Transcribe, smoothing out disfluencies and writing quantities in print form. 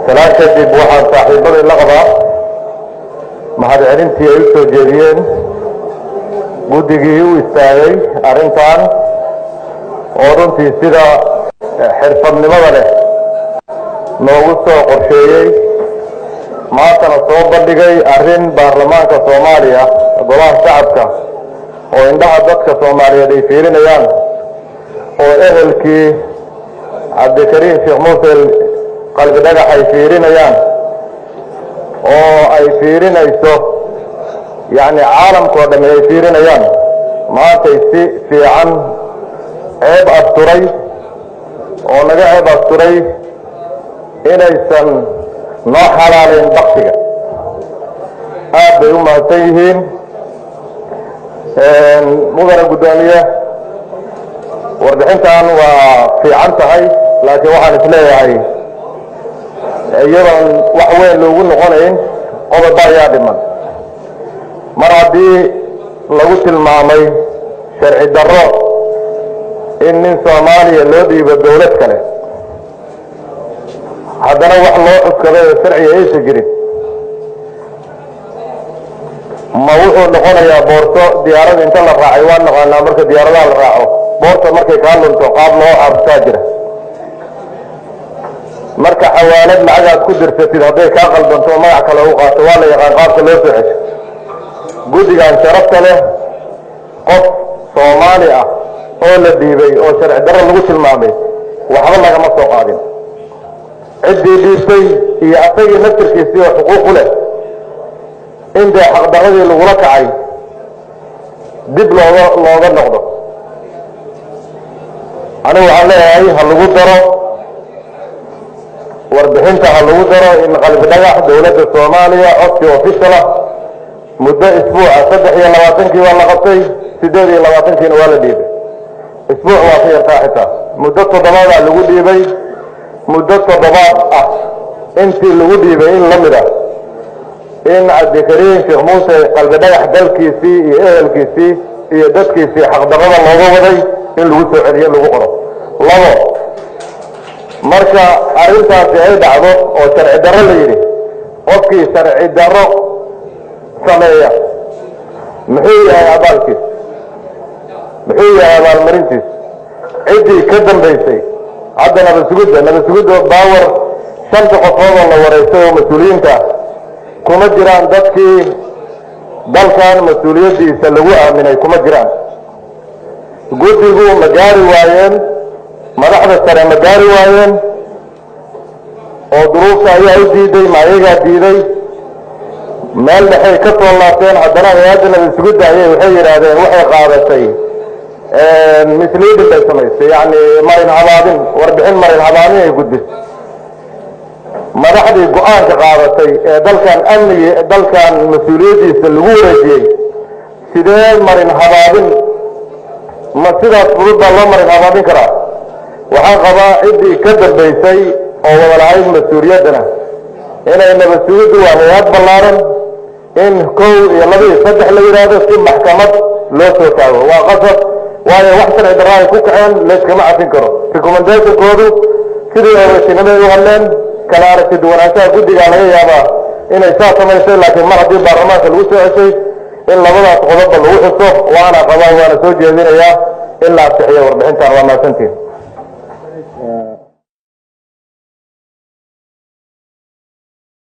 Salaan kadib, waxaan saaxiibaday la qabaa mahadcelintii ay u soo jeediyeen guddigii u istaagay arrintan, oo runtii sida xirfadnimada leh noogu soo qorsheeyey, maantana soo bandhigay arrin baarlamaanka Soomaaliya, Golaha Shacabka, oo indhaha dadka Soomaaliyeed ay fiirinayaan, oo ehelkii Cabdikariim Sheekh Muuse Qalbi Dhagax ay fiirinayaan, oo ay fiirinayso yacni caalamkao dhami ay fiirinayaan. Maantay si fiican ceeb asturay oo naga ceeb asturay inaysan noo xalaalayn baktiga. Aad bay u mahadsan yihiin. Mudane guddoomiye, warbixintan waa fiican tahay, laakiin waxaan isleeyahay iyadoon wax weyn loogu noqonayn qodoba ayaa dhiman. Mar haddii lagu tilmaamay sharci darro in nin Soomaaliya loo dhiibo dowlad kale, haddana wax loo cuskaday oo sharciga aysan jirin, ma wuxuu noqonayaa boorso diyaarada inta la raacay? Waa naqaanaa, marka diyaaradaha la raaco, boorta markay kaa lunto qaab loo cabtaa jira. Marka xawaalad lacag aad ku dirsatid hadday kaa qaldanto oo magac kale u qaato, waa la yaqaan qaabka loo soo cesho. Guddigan sharafta leh, qof Soomaali ah oo la dhiibay oo sharci darro lagu tilmaamay waxba lagama soo qaadin. Ciddii dhiibtay iyo asagii naftirkiisii oo xuquuq u leh in dee xaqdarradii lagula kacay dib looga noqdo, anigu waxaan leeyahay ha lagu daro warbixinta, ha lagu daro in Qalbi Dhagax dowladda Soomaaliya codsi official ah muddo isbuuca, 23-kii waa la qabtay, 28-kiina waa la dhiibay, isbuuc waa ka yartaa xitaa, muddo toddobaadaa lagu dhiibay. Muddo toddobaad ah intii lagu dhiibay in la mid ah in Cabdikariim Sheekh Muuse Qalbi Dhagax dalkiisii iyo ehelkiisii iyo dadkiisii xaqdarrada looga waday in lagu soo celiyo lagu qoro. Labo, marka arrintaasi ay dhacdo oo sharci darro la yidhi, qofkii sharci darro sameeya muxuu yahay abaalkiis? Muxuu yahay abaalmarintiis? Ciddii ka dambaysay hadda nabadsugidda, nabadsugidda baawer shanta qofood oo la wareystay oo mas-uuliyiinta kuma jiraan. Dadkii dalkan mas-uuliyaddiisa lagu aaminay kuma jiraan. Guddigu ma gaari waayeen? Madaxda sare ma gaari waayeen oo duruufta ayaa u diiday? Ma ayagaa diiday? Meel dhexay ka soo laabteen. Haddana hay-adda nabadsugidda ayay waxay yidhaahdeen waxay qaadatay misleading bay samaysay, yacni marin habaabin, warbixin marin habaabin ay gudbisay. Madaxdii go-aanka qaadatay ee dalkan amnigi, dalkan mas-uuliyaddiisa lagu wareejiyey, sidee marin habaabin, ma sidaas fudud baa loo marin habaabin karaa? Waxaan qabaa ciddii ka dambaysay oo wada lahayd mas-uuliyaddana inay nabadsugiddu waa hay-ad ballaaran in kow iyo laba iyo saddex la yidhaahdo si maxkamad loo soo taago waa qasab, waayo wax sharci darra ay ku kaceen layskama cafin karo. Recommendationkoodu sidii odatinimay u hadleen, kala aragti duwanaanshaha guddigaa laga yaabaa inay saa samaysay, laakiin mar haddii baarlamaanka lagu soo ceshay in labadaas qodobba lagu xuso waana qabaa, waana soo jeedinayaa in la ansixiyo warbixintan. Waa mahadsantiin.